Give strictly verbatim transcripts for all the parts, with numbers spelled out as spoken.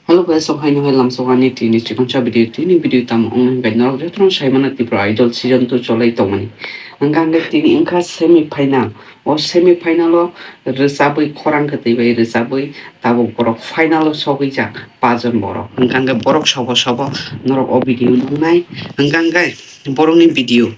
Hello guys, so haino hai lamsok ani tini chikonsa video, tini video tamo wng hwnkhe norok jotono saimano Tripura Idol season two cholai tongmani. Hwnkha hwnkhe tini wngkha semi final. O semi final o rwchabwi khorang kwtwi bai rwchabwi tabuk borok final o sogwi jak pajon borok. Hwnkha hwnkhe borok sobo sobo norok o video nuknai. Hwnkha hwnkhe borokni video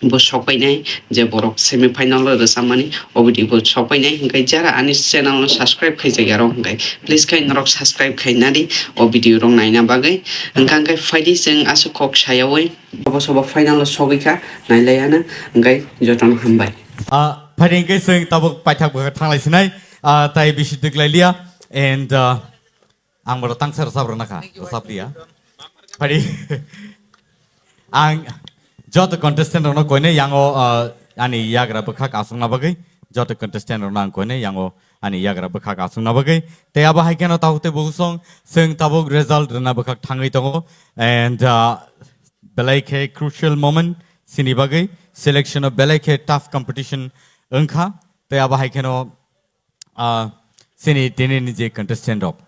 bo sokpainai je borok semi final o rwchapmani, o video bo sokpainai. Hwnkhe jara ani channel no subscribe khaijak yarok hwnkhe please khai norok subscribe khainadi o video rok naina bagwi. Hwnkha hwnkhe phaidi chwng aswk kok sayawi sobo sobo final o sogwi kha nailaiana. Hwnkhe jotono hambai. Ah, phaidi hwnkhe chwng tabuk paithak bwkha thanglai sinai, ah, tai bisi twklai liya and, ah, Ang bono tangsa rwchap rwna kha, rwchap liya. Phari. Ang joto contestant rokno koine yango, uh, ani yagra bwkhak aswkna bagwi, joto contestant rokno ang koine yango ani yagra bwkhak aswkna bagwi. Tei abo hai kheno tabuk tei bukusong chwng tabuk result rwna bwkhak thangwi tongo. And, uh, belai khe crucial moment chini bagwi, selection o belai khe tough competition wngkha. Tei abo hai kheno, ah, chini tini ni je contestant rok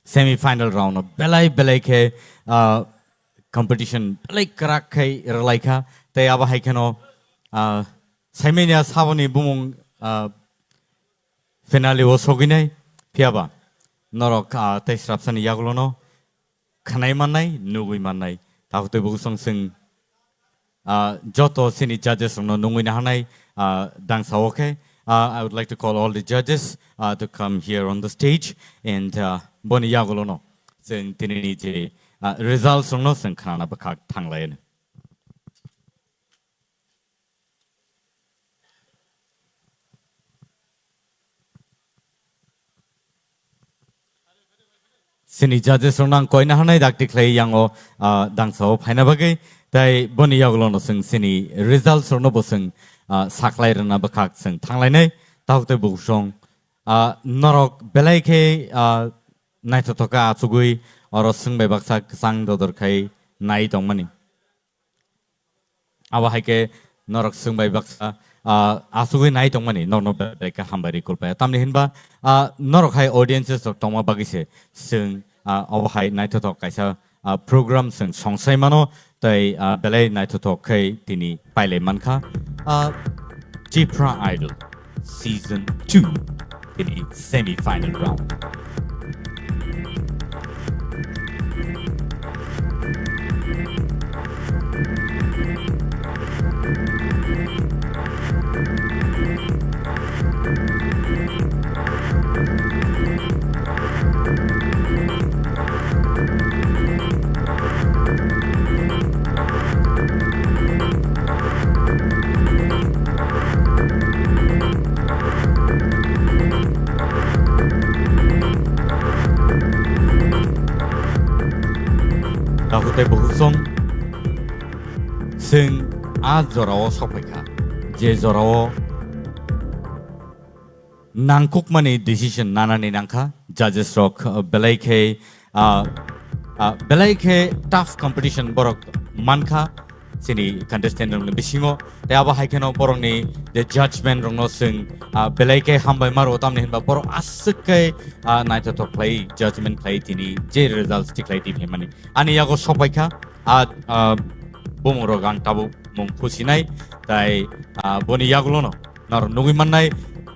semi final round o belai belai khe, ah, competition belai kwrak khai rwlai kha. Tei abo hai kheno, ah, saimanya saboni bumung, ah, finale o sogwinai. Phiyaba norok, ah, tei srapsani yagulono khwnai mannai, nugwi mannai. Tabuk tei bukusong chwng, ah, joto chini judges rokno nungwi naharnai, ah, dangsa o khe, ah, I would like to call all the judges, ah, to come here on the stage and, ah, boni yagulono chwng tinini je, ah, results rokno chwng khnana bwkhak thanglaino. Chini judges rokno ang koina hanai dakti khlai yango, ah, dangsa o phaina bagwi, tei boni yagulono chwng chini results rokno bo chwng, ah, saklai rwna bwkhak chwng thanglainai. Tabuk tei bukusong, ah, norok belai khe, ah, naithothok khe achugwi oro chwng bai baksa kwchang dodor khai nai tongmani. Abo hai khe norok chwng bai baksa, ah, achugwi nai tongmani norokno belai khe hambai rwi kulpaya. Tamni hinba, ah, norok hai audiences rok tongma bagwi se chwng, ah, obo hai naithothok kaisa, ah, program chwng songsai mano tei, ah, belai naithothok khe tini pailai mankha, ah, Tipra Idol Season two ini semi final round. Takhuk tei bukhuk song chwng a jorao sokphaikha, je jorao nangkukmani decision nanani nangkha. Judges rok, uh, belai khe, uh, uh, belai khe tough competition borok mankha chini contestant rokni bisingo. Tei abo hai kheno borokni je judgment rokno chwng, uh, belai khe hambai maro, tamni hinba borok aswk khe, uh, naithothok khlai judgment khlai tini je results tikhlai tini hinmani. Ani yago sokpaikha, a, uh, bumung rok ang tabuk mung khusinai, tai, uh, boni yagulono norok nugwi mannai,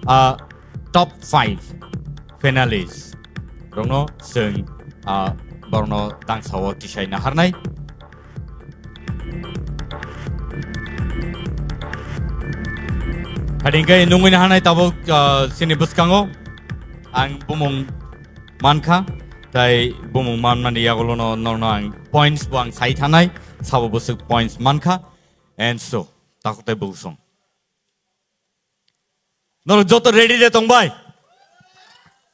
ah, top five finalists rokno chwng, ah, borokno dangsao tisai naharnai. Phadingkhe nungwi naharnai tabuk, ah, chini bwskango ang bumung mankha, tai bumung manmani yagulono norokno ang points bo ang sai thanai, sabo bwswk points mankha, and so, takhuk tei bukhuk song. Norok joto ready de tongbai?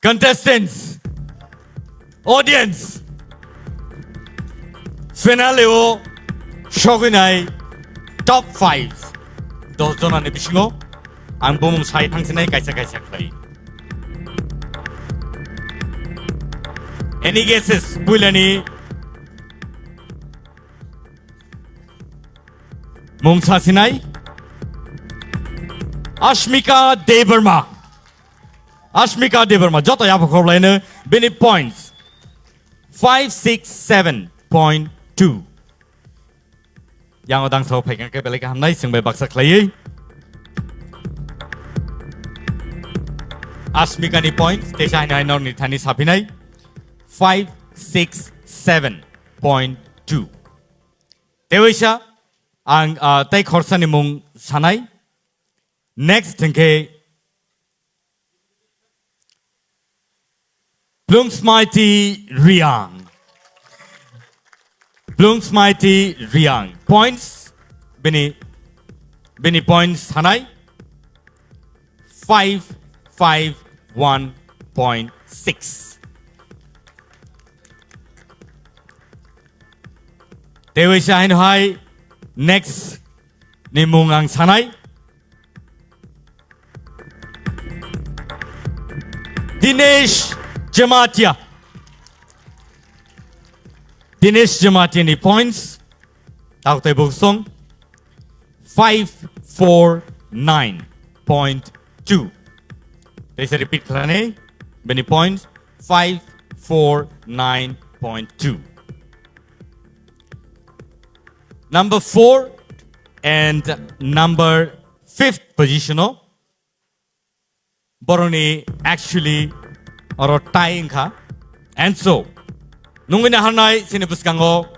Contestants, audience, finale o sogwinai top five, dos jonani bisingo ang bumung sai thangsinai kaisa kaisa khlai. Any guesses? Puilani mung sasinai Ashmika Debbarma. Ashmika Debbarma, joto yapha khorlaino bini points. five six seven point two. Yang odang sao phaikang ke belai kaham nai, sing bai baksa khlaiwi. Asmika ni point, teisa haino haino ni thani saphinai, five six seven point two. Tewaisa, ang, ah, tei khorsa ni mung sanai. Next hingke Plungsmaiti Riang. Plungsmaiti Riang. Points, bini, bini points sanai five five one point six. Tewaisa haino hai next ni mung ang sanai. Dinesh Jamatia. Dinesh Jamatia ni points. Tautai buksong. Five four nine point two. Teisa repeat khlane. Bini points. Five four nine point two. Number four and number fifth position o boroni actually oro tie wngkha. And so, nungwi naharnai sini bwskango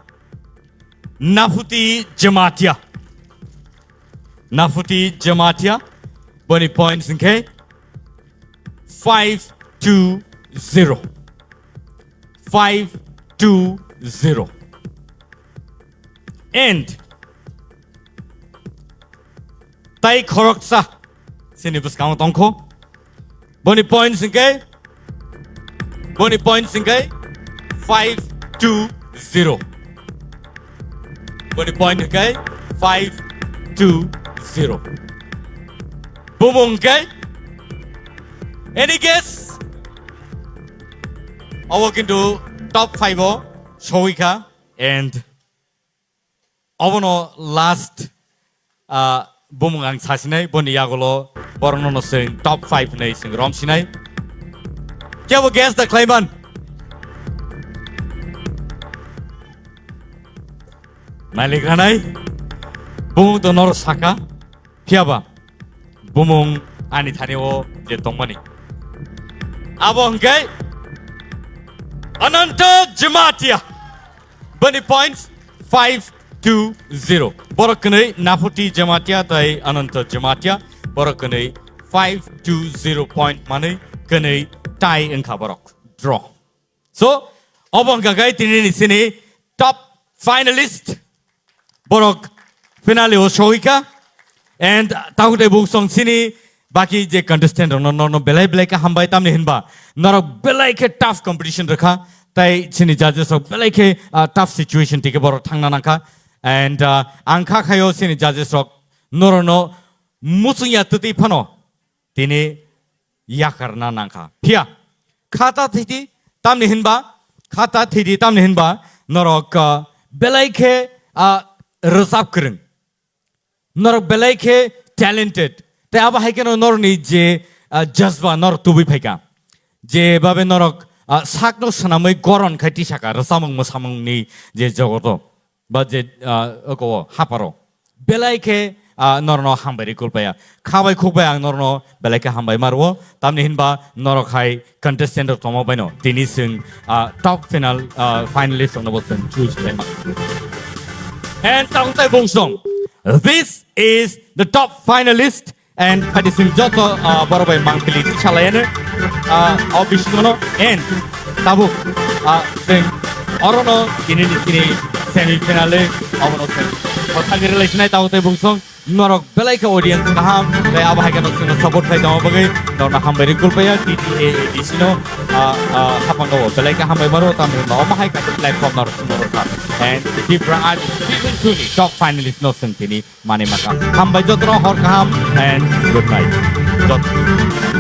Nafuti Jamatia. Nafuti Jamatia, boni points hwnkhe five two zero. Five two zero. And tai khoroksa sini bwskango tongkho. Boni points hwnkhe, boni points hwnkhe five two zero. Boni point hwnkhe five two zero. Bumung hwnkhe, any guess? Obo kintu top five o sowikha and obono last, ah, bumung ang sasinai, boni yagulo borokno no chwng top five hinwi chwng romsinai. Kebo guess da khlaiman? Malik ranai, bumung to noro saka, phiyaba bumung ani thani o je tongmani. Abo hwnkhe Ananta Jamatia. Boni points five two zero. Borok kwnwi Nafuti Jamatia tai Ananta Jamatia. Borok kwnwi five two zero point manwi kwnwi tie wngkha borok. Draw. So, obo hwnkha khe tini ni sini top finalist. Borok finale o sogika. And takhuk tei buksong sini baki je contestant rok no, no, no belai belai khe hambai tamni hinba norok belai khe tough competition rwkha. Tai sini judges rok belai khe, ah, tough situation tike borok thangna nangkha. And, ah, ang kha khayo sini judges rok norok no muchungya twtwi phano tini yakarna nangkha. Phiya, khata thidi tamni hinba, khata thidi tamni hinba, norok, ah, belai khe, ah, rwchap kwrwng. Norok belai khe talented. Tei abo hai kheno norokni je, ah, jazba norok tubui phaikha. Je babe norok, ah, sakno swnamwi goron khai tisaka rwchapmung mwsamungni je jogoto. Ba je, ah, oko o haparo. Belai khe, ah, norno hambai ri kulpaya. Khabai khukbai ang norno belai khe hambai marwo. Tamni hinba norok hai contestant rok tongma baino. Tini chwng, ah, top final, ah, finalist rokno bo chwng choose khlai ma. And tang tai bungsong. This is the top finalist. And phaidi chwng joto, ah, borok bai mangpili salaiano, ah, o bisingono and tabuk, ah, chwng orono tini ni sini semi final e obono chwng kotha giri lai sinai tabuk tei bungsong norok belai khe audience kaham tei abo hai kheno chwngno support khai tongma bagwi norokno hambai ri kulpaya T T A A D C no, ah, ah, hapang no belai khe hambai maro tamni no omo hai kaisa platform norok chwngno rwkha and Tipra Art season two ni top finalist no chwng tini Mani maka. Hambai jotono hor kaham and good night. Jot-